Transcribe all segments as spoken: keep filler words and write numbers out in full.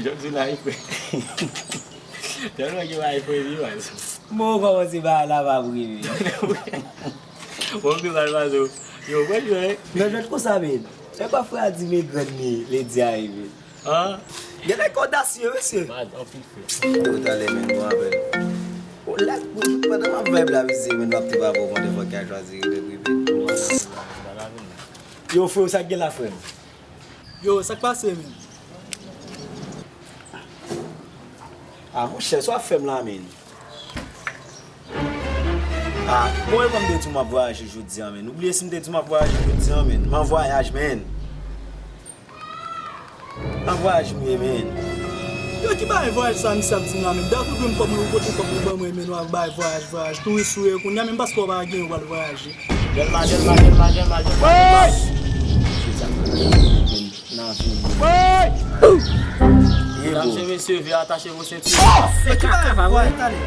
Jodi la, frè. Tèlman gen bagay frè, wi, man. Bon, kòmanse bagay la pa vre, wi. Bon, m te pral pase. Yo, wè, yo, eh. Nan jwèt konsa, men. E pa frè a di, men grann li, Lady a rive. Ah. Gen nèg odasye, mesye. Bad, anpil frè. Yo, talè, men, nou avè l. O, lè, pandan m ap vibe la, mesye, men, nou ap te pa bon, konn fòk y a chwazi rele prive. Yo, frè, sa k gen la, frè m? Yo, sa k pase, men? Ah, monchè, sa w ap fè m la, men? Ah, bon, e kòm m te di w m ap vwayaje jodi a, men. Ou bliye si m te di w m ap vwayaje jodi a, men? M an vwayaj, men. M an vwayaj m ye, men. Yo, ki bagay vwayaj sa misye ap di m la, men? Dat ou dwe m kòb mwen, ou pote kòb ou ban mwen, men w ap bay vwayaj, vwayaj. Touris ou ye, kounye a menm paspò w pa gen, ou pral vwayaje. Dèlma, Dèlma, Dèlma, Dèlma, Dèlma, Dèlma. Nan vi m. Medam e mesye, veye atache vos sentire. Ki bagay vwayaj talè?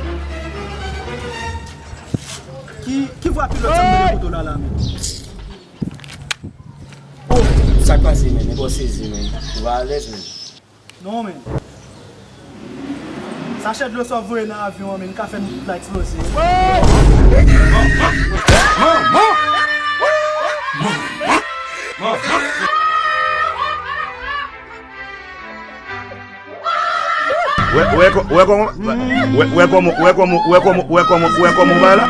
Ki, ki vwa pilòt sa m tande kote w la la, men? Oh, sa k pase, men? Nèg ou sezi, men. Ou pa alèz, men. Non, men. Sachè dlo sa w voye nan avyon an, men, ka fè m la eksploze. Wè, wè kò-, wè kòman, wè, wè kòman, wè kòman, wè kòman, wè kòman, wè kòman w bay la?